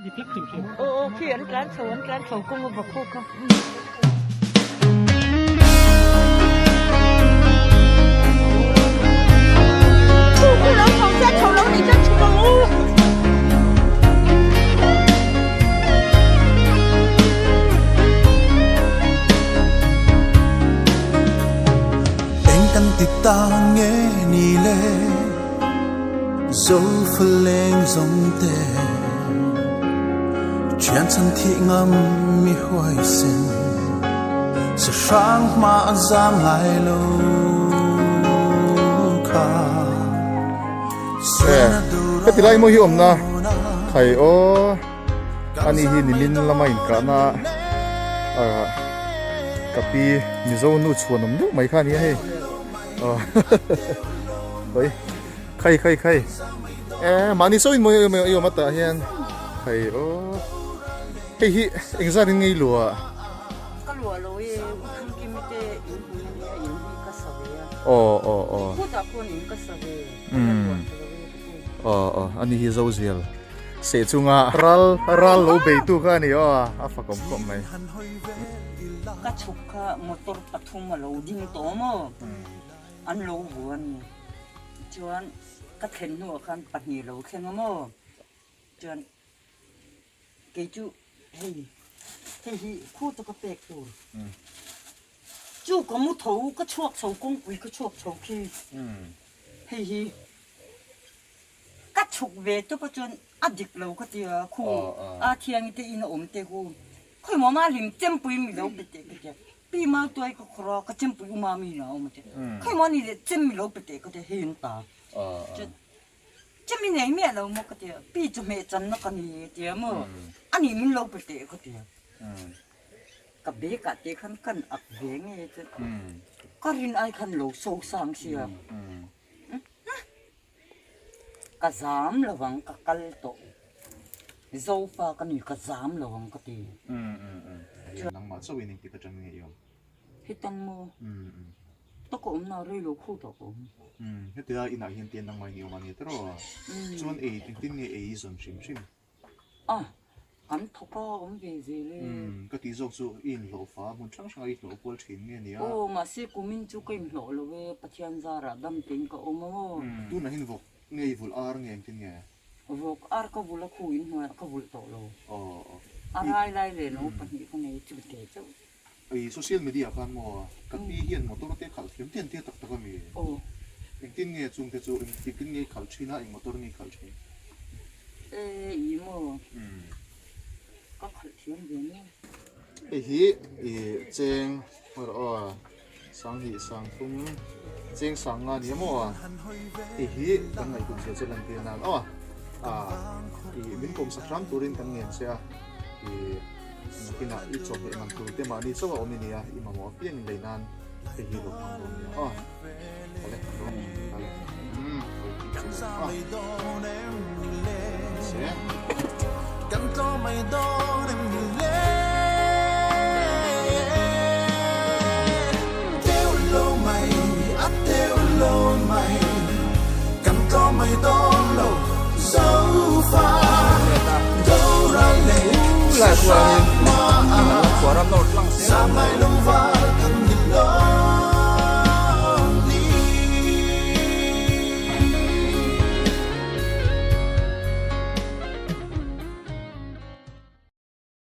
Aw aw khi an tlan chho an tlan chho kawng a va khawk a. Eng kan ti ta nge ni le Zofaleng zawng te Thian chhan thih ngam mi huaisen Sahrang hma a zam ngai lo kha Heti lai maw hi awmna khai aw ani hi nimin lama inkahna ka pi Mizo nu chhuan awm deuh mai kha a nia hei Oi khai khai khai e mahni saw in mawi mawi awm atah hian khai aw hei hi engzat in ngei lua ka lua lo e u thangkim te in hmun ania in hi ka sa ve a aw aw aw khutah khuan in ka sa ve aw aw ani hi zo zial seh chunga ral ral lo beitu kha ani aw a fakawm khawp mai ka chhuk kha motor pathum a lo ding tawh maw an lo vu a ni chuan ka thlen hnuah khan pahnih lo thleng a maw chuan kei chu hei hei hi khu chu ka pek tur chu ka mu tho ka chhuak chho kawngpui ka chhuak chho khi hei hi ka chhuk ve tawp a chuan a dik lo ka ti a khu a thiangi te in a awm te khu khawimaw mah hlim chempui mi lo pe teh ka tia pi mau tuai ka khawr a ka chempui u mami na a awm a tia khawimaw ni leh chem mi lo pe teh ka tia hei an ta chuan chemi nei miah lo maw ka tia pi chu hmeh channa ka ni a tia maw ani min lo pe teh ka tia ka bag ah te khan kan ak ve nge chuan ka rin ai khan lo so sang sia. Ka zam lo ang ka kal tawh. Zofa ka ni ka zam lo ang ka ti. Nangmah chauh in engtik atang nge i awm? Hetang maw? Ta ka awm na rei lo khu ta ka awm. Hetia inah hian tian nangmah in i awm a ni tiraw? Chuan ei engtin nge ei i zawn hrim hrim? A, kan thawk a awm ve zel e. Umm, ka tih zawk chu i inhlawh fa hmun hrang hranga i hlawh kual thin nge nia? Aw, mahse kumin chu ka inhlawh lo e, Pathian zarah dam tein ka awm a maw? Umm, tunah hian vawk nge i vulh ar nge engtin nge? Vawk ar ka vulh a khu in hnuaiah ka vulh tawh lo. Aw, aw. A rai lai leh lo pahnih ka nei chu te chauh. I social media ah khan maw ka pi hian motor te khalh thiam tian tia tak tak a mi? Aw. Engtin nge chungte chu engtikin nge i khalh thin a, eng motor nge i khalh thin? E i maw? Ka khalh thiam ve maw? Hei hi i cheng rawh aw sanghnih sangthum cheng sang nga nia maw? Hei hi kan ngaihtuah zia che lan tir nan aw a i min kawm sak hram turin kan ngen che a i nakinah i chawhmeh man tur te mahni chauh a awm i nia i mamawh apiang in lei nan hei hi lo hmang dawn nia aw. Ale ale umm